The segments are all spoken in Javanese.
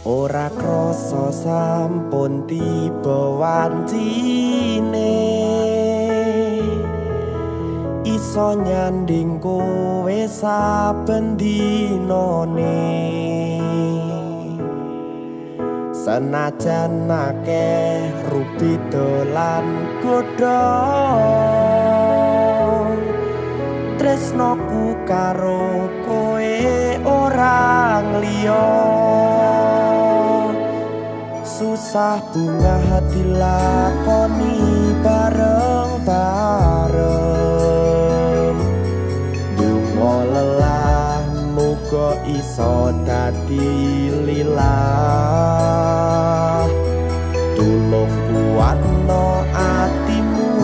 Ora krasa sampun tiba wancine, iso nyanding kowe saben dinane. Senajan akeh rupi dolan godha, tresnoku karo kowe ora ngliya. Susah bungah dilakoni bareng-bareng, donga lelah muga iso dadi lilah. Tulung kuatno atimu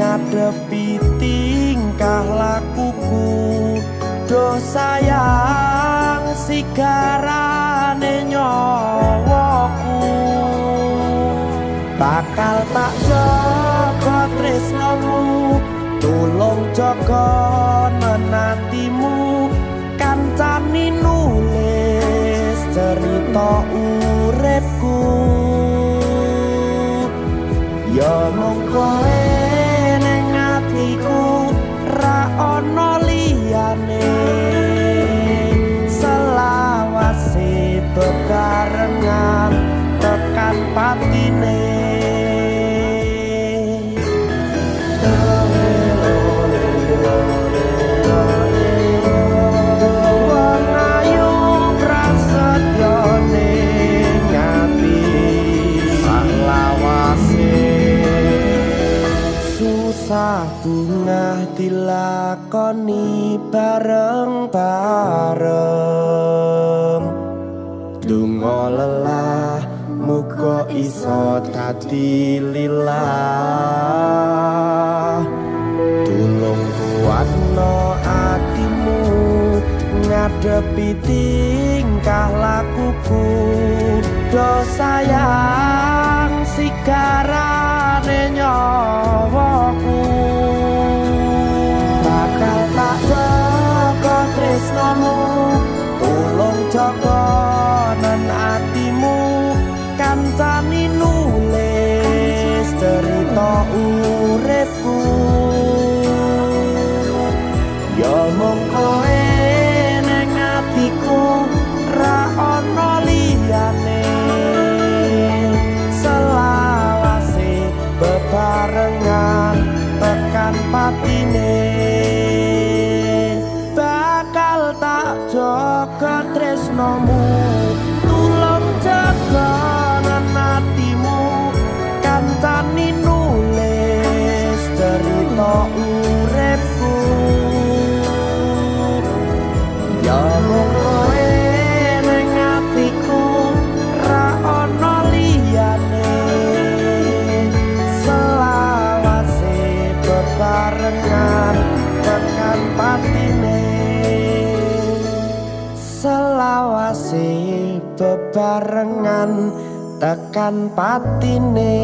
ngadepi tingkah lakuku, do sayang sigarane nyawaku. Bakal tak jaga tresnomu, tulung jaga menatimu, kancani nulis cerita uripku. Ya mung kowe ning atiku ra ana liyane, selawase bebarengan tekan patine. Wong ayu prasetyane ati salawase. Susah bungah dilakoni bareng-bareng, donga lelah muga iso dadi lilah. Tulung kuatno atimu ngadepi tingkah lakuku, do sayang sigarane nyawaku. Bakal tak jaga tresnomu, tulung jaga nen atimu, kancani nulis cerita uripku. Ya mung kowe ning atiku ra ana liyane, selawase bebarengan tekan patine. Bakal tak jaga tresnomu, tulung jaga atimu, kancani nulis cerita uripku. Ya mung kowe ning atiku ra ana liyane, selawase bebarengan tekan patine. Selawase bebarengan tekan patine.